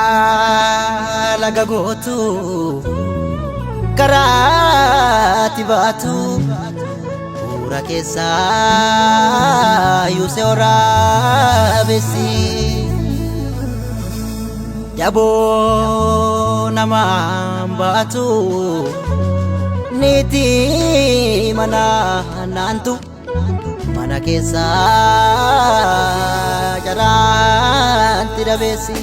Karaa laga gootu karaatti baatu bu'uura keessaa yuusee waraabessi. Jaboo namaan baatu niitii mana naantu mana keessaa jaraanti dabeessi.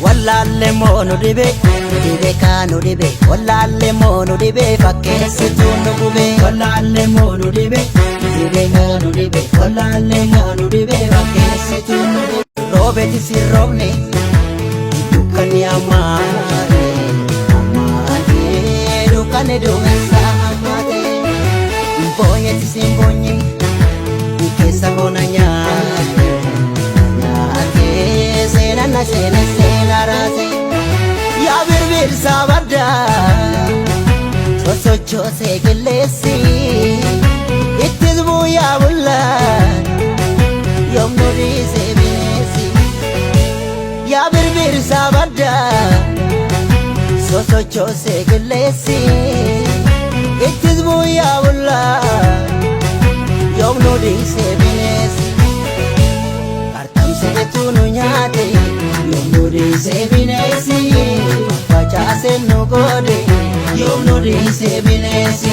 Wallaalle moo nu dhibe, nu dhibe kaa nu dhibe. Wallaalle moo nu dhibe, fakkeessituu nu gube. Wallaalle moo nu dhibe, nu dhibe kaa nu dhibe. Wallaalle moo nu dhibe, fakkeessituu nu gube. Roobeeti si roobne dukkanni ammaate ammaate dukkanni duumessa ammaate. Boonyeeti si boonye keessa koona nyaate nyaate seenaan na seene seenaa raase. Yaa birbirsa baddaa sosochoosee qilleessi ittis bu'aa bullaan yoom nu dhiisee bineensi. Yaa birbirsa baddaa sosochoosee qilleessi ittis bu'aa bullaan yoom nu dhiisee bineensi. Qarxamseetu nu nyaate yoom nu dhiisee bineensi. Facaasee nu goode yoom nu dhiisee bineensi.